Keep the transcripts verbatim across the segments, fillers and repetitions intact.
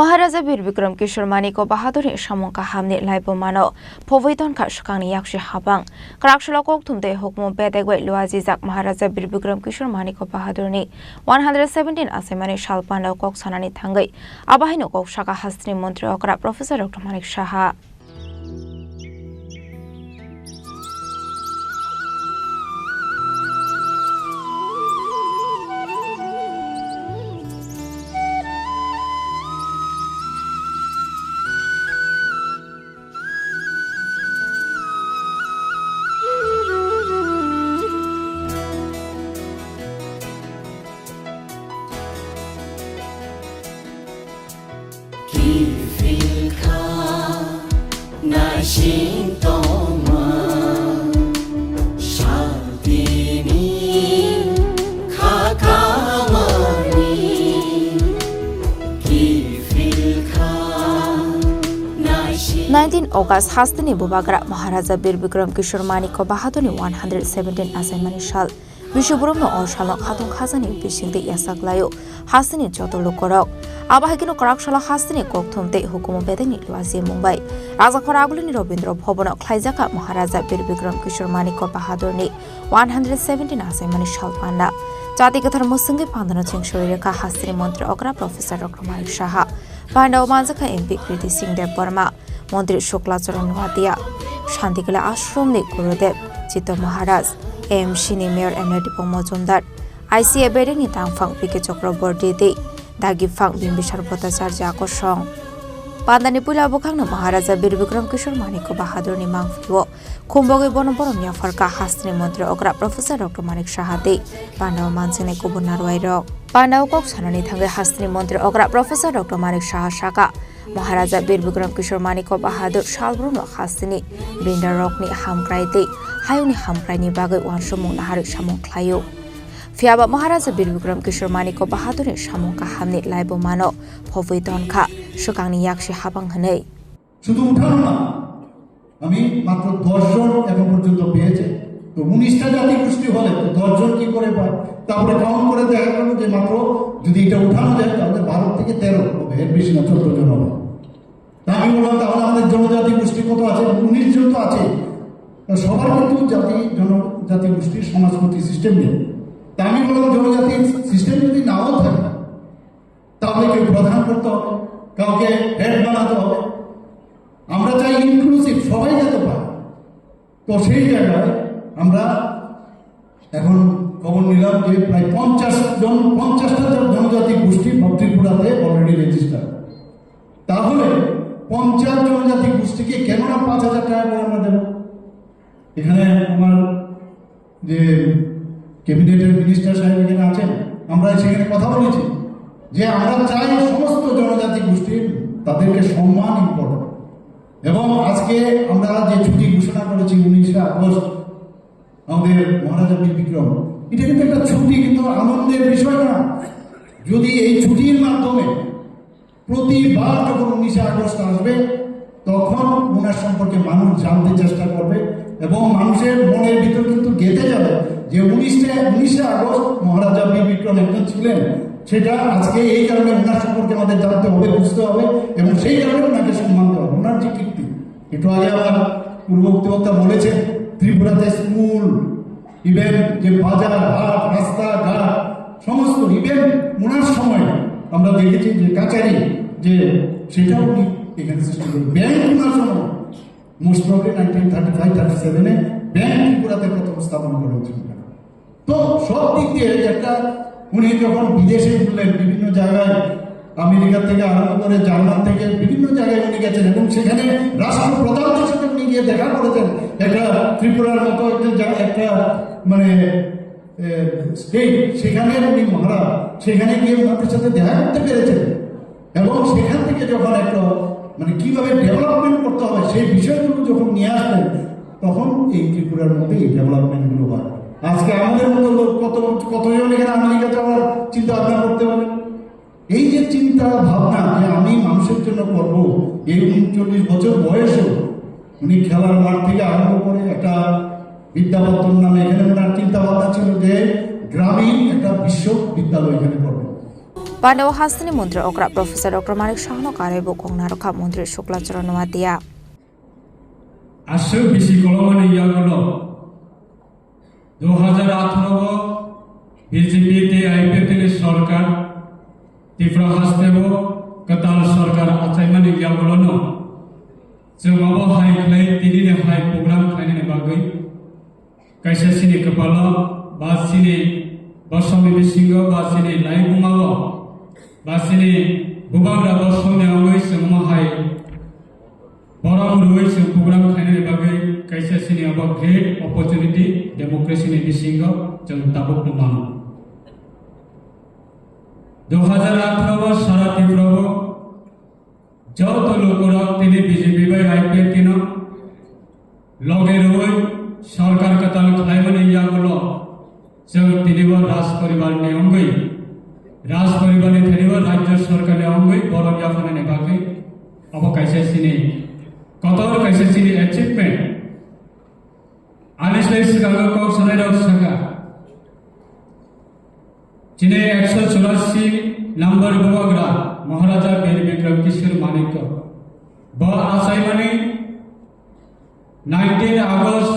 Maharaja Bir Bikram Kishore Manikya Bahadurni samung kahamni laibumano phobwi tonkha swkangni yaksi habang. Kwraksalo kokthum tei hukumu bedek bai luajijak Maharaja Bir Bikram Kishore Manikya Bahadurni one hundred seventeen achaimani sal pandao kok sanani thangwi abo haino kok saka hasteni montri okra Professor Doctor Manik Saha. Kiphilkha naising tongma saltini khakamani. Kiphilkha naising nineteen August hasteni bubagra Maharaja Bir Bikram Kishore Manikya Bahadurni one hundred seventeen achaimani sal. Biswabromo o salno khatong khajani bisingtwi yachaklaio hasteni joto lukorok. Abo hai kheno kwraksalo hasteni kokthum tei hukumu bedekni luajimung bai Rajakhor Agulini Robindra Bhobono khlaijakha Maharaja Bir Bikram Kishore Manikya Bahadurni one hundred seventeen achaimani sal panda. Jati kwthar mwswngwi pandano chengsorwi rwkha hasteni montri okra Professor Doctor Manik Saha. Pandao manjakha M P Kriti Singh Debbarma. Montri Shukla Charan Noatia, Shantikila Ashramni Gurudev, Chitto Maharaj, A M C ni Mayor M L Dipok Mojumdar, I C A bedekni tangphang P K Chakraborty tei dagiphang Bimbisar Bhattacharya kosong. Pandani puila bwkhakno Maharaja Bir Bikram Kishore Manikya Bahadurni mangpilio khumbogwi bono borom yapharkha hasteni montri okra Professor Doctor Manik Saha tei pandao manjaknai kubun narwai rok. Pandao kok sanani thangwi hasteni montri okra Professor Doctor Manik Saha saka, Maharaja Bir Bikram Kishore Manikya Bahadur salbrumno hasteni bindarokni hamkrai tei hayungni hamkraini bagwi uansukmung naharwi samung khlaio. Phiyaba Maharaja Bir Bikram Kishore Manikya Bahadurni samung kahamni laibumano phobwi tonkha swkangni yaksi habang hwnwi. শুধু উঠানো না, আমি মাত্র দশ জন এখন পর্যন্ত পেয়েছে। তো উনিশটা জাতিগোষ্ঠী হলে তো দশ জন কি করে পায়? তারপরে কাউন্ট করে দেখা গেল যে মাত্র, যদি এটা উঠানো যায়, তাহলে বারো থেকে তেরো হবে, এর বেশি না, চোদ্দ জন হবে। তা আমি বললাম, "তাহলে আমাদের জনজাতি গোষ্ঠী কত আছে?" "উনিশ জন তো আছে।" তা সবার কিন্তু জাতি, জনজাতি গোষ্ঠীর সমাজপতি সিস্টেম নেই। তা আমি বললাম, "জনজাতি সিস্টেম যদি নাও থাকে, তাহলে কেউ প্রধান করতে হবে, কাউকে হেড বানাতে হবে।" আমরা চাই ইনক্লুসিভ, সবাই যাতে পায়। তো সেই জায়গায় আমরা এখন খবর নিলাম যে প্রায় পঞ্চাশ জন, পঞ্চাশটা জন-, জনজাতি গোষ্ঠী ত্রিপুরাতে অলরেডি রেজিস্টার। তাহলে পঞ্চাশ জনজাতি গোষ্ঠীকে কেন না পাঁচ হাজার টাকা করে আমরা দেবো? এখানে আমার যে ক্যাবিনেটের মিনিস্টার সাহেব এখানে আছেন, আমরা সেখানে কথা বলেছি যে আমরা চাই সমস্ত জনজাতি গোষ্ঠীর, তাদেরকে সম্মান ইম্পর্টেন্ট। এবং আজকে আমরা যে ছুটি ঘোষণা করেছি উনিশে আগস্ট, আমাদের মহারাজা বীর বিক্রম, এটা কিন্তু একটা ছুটি, কিন্তু আনন্দের বিষয় না। যদি এই ছুটির মাধ্যমে প্রতিবার যখন উনিশে আগস্ট আসবে, তখন ওনার সম্পর্কে মানুষ জানতে চেষ্টা করবে এবং মানুষের মনের ভিতর কিন্তু গেঁথে যাবে যে উনিশে, উনিশে আগস্ট মহারাজা বীর বিক্রম একজন ছিলেন। সেটা আজকে এই কারণে ওনার সম্পর্কে আমাদের জানতে হবে, বুঝতে হবে এবং সেই কারণে ওনাকে সম্মান দেওয়া হবে। ওনার যে কীর্তি, একটু আগে আমার পূর্ববর্তী বক্তা বলেছেন, ত্রিপুরাতে স্কুল, ইভেন যে বাজার, হাট, রাস্তাঘাট, সমস্ত, ইভেন ওনার সময় আমরা দেখেছি যে কাচারি, যে সেটাও উনি এখানে সৃষ্টি করেন। ব্যাংক ওনার সময়, most probably nineteen thirty five thirty সেভেনে ব্যাংক ত্রিপুরাতে প্রথম স্থাপন করা হয়েছিল। তো সব দিক দিয়ে একটা, উনি যখন বিদেশে ঘুরলেন, বিভিন্ন জায়গায়, আমেরিকা থেকে আরম্ভ করে জার্মান থেকে বিভিন্ন জায়গায় উনি গেছেন এবং সেখানে রাষ্ট্রপ্রধানদের সাথে উনি গিয়ে দেখা করেছেন। একটা ত্রিপুরার মতো একটা জা-, একটা মানে, এ, স্টেট, সেখানে উনি মহারাজ, সেখানে গিয়ে ওনাদের সাথে দেখা করতে পেরেছেন এবং সেখান থেকে যখন একটা মানে কিভাবে ডেভেলপমেন্ট করতে হবে সেই বিষয়গুলো যখন নিয়ে আসলেন, তখন এই ত্রিপুরার মধ্যে এই ডেভেলপমেন্টগুলো হয়। আজকে আমাদের মতো লোক কত, কতজন এখানে আমেরিকা যাওয়ার চিন্তা ভাবনা করতে পারে? এই যে চিন্তা ভাবনা যে আমি মানুষের জন্য করব, এই ঊনচল্লিশ বছর বয়সেও উনি খেলার মাঠ থেকে আরম্ভ করে একটা বিদ্যাপত্তন নামে এখানে ওনার চিন্তা ভাবনা ছিল যে গ্রামীণ একটা বিশ্ববিদ্যালয় এখানে করবে। Pandao hasteni montri okra Professor Doctor Manik Saha no karwi bo kok narwkha montri Shukla Charan Noatia. Aswk bisi kolomani yagulo dui hajar atharo o B J P tei I P F T ni sorkar Tripura hasteo kwtal sorkar achaimani yagulono chwng obo hai khlai tinini hai program khlainani bagwi kaisa chini kwpalo ba chini bosongni bisingo ba chini laibumao ba chini bubagra bosongni wngwi chwngno hai borok rwui chwng program khlainani bagwi kaisa chini obo great opportunity democracy ni bisingo chwng tabukno mano. Dui hajar atharo o sara Tripura o joto lukurok tini B J P bai I P F T no loge rwui sorkar kwtal khlaimani yagulo chwng tinibo Raj poribar ni wngwi, Raj poribar ni thanibo rajya sorkar ni wngwi borok yapharnani bagwi obo kaisa chini kotor kaisa chini achievement. Ani sai swkango kok sanai rok saka. Chini ekso churasi number bubagra Maharaja Bir Bikram Kishore Manikya. Bo achaimani nineteen August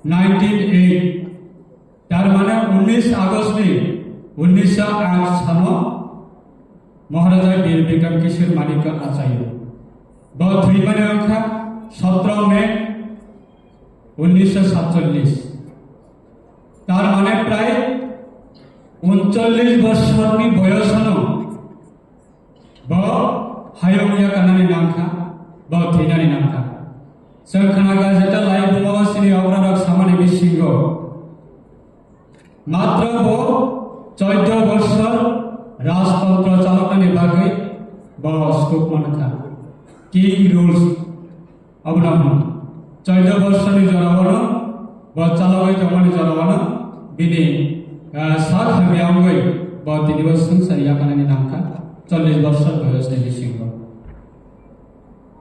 nineteen eight. Tar mane unnish August ni unnish sho aat sano Maharaja Bir Bikram Kishore Manikya achaio. Bo thwimani wngkha sotro May unnish sho satchollish. Tar mane prai uncholish bosorni boyosano bo hayung yakarnani nangkha, bo thwinani nangkha. Chwng khna kha jeta laibumao chini okrarok samani bisingo matro bo choido bosor rajtontro chaloknani bagwi bo sukuk mankha. King rules. Abono hwn, choido borsoni jorao no, bo chalogwi tongmani jorao no, bini, ah, sak hamya wngwi bo tinibo swngchar yakarnani nangkha, chollish borsor boyosni bisingo.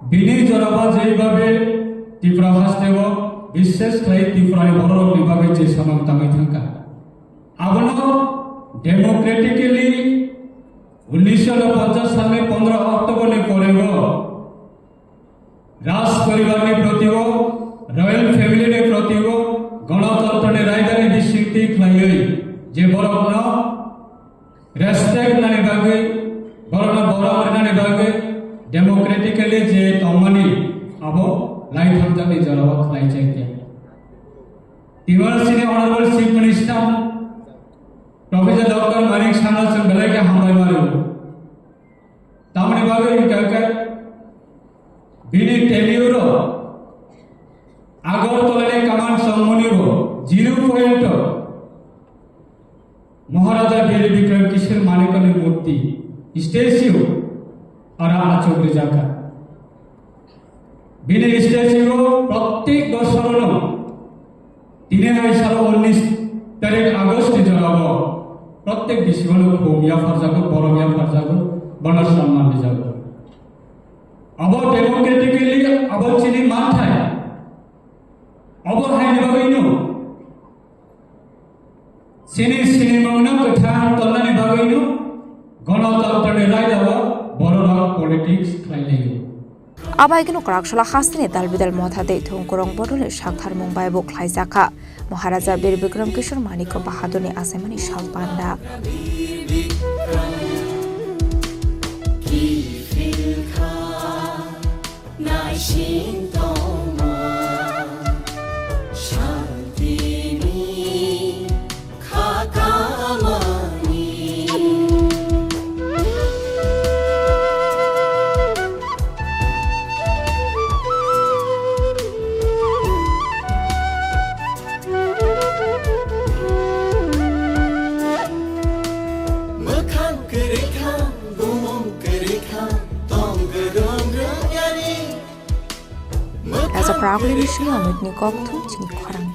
Bini jorao jeibabe Tripura hasteo, bishesh khlai Tripurani bororokni bagwi je samung tangwi thangkha. Abono democratically unnish sho ponchash salni pondro October ni porego Raj poribarni protio, royal family ni protio, gonotontroni raidani bisingtwi khlaiwi je borokno respect nani bagwi, borokno borom rinani bagwi democratically je tongmani abo laitham jakni jorao khlai chengya. Twibo chini Honorable Chief Minister Professor Doctor Manik Saha no chwng belai khe hambai mano. Tamoni bagwi hwnkha khe bini tenure o Agartala ni command chongmani bo zero point o Maharaja Bir Bikram Kishore Manikya ni murti, statue aro achuk rijak kha. Bini statue o prottek bosorono tini hai salo unnish tarik August ni jorao prottek bisingo no khum yapharjago, borom yapharjago, bono samman rijago. Abo democratically abo chini manthai, abo haini bagwi no Chini sinimungno kwthang tonnani bagwino gonotontroni raidao bororok politics khlai laio. Abaikeno kwraksala hasteni dalbidal motha tei thwngkwrwng bodolni saktharmung bai bo khlaijakha. Maharaja Bir Bikram Kishore Manikya Bahadurni achaimani sal panda. Naising tongma santini khakamani. Mwkhang kwrwi kha, bumung kwrwi kha, tong gwdwng rwngya ri. Raja Pragni bisingo Amit ni kok thum chini khorang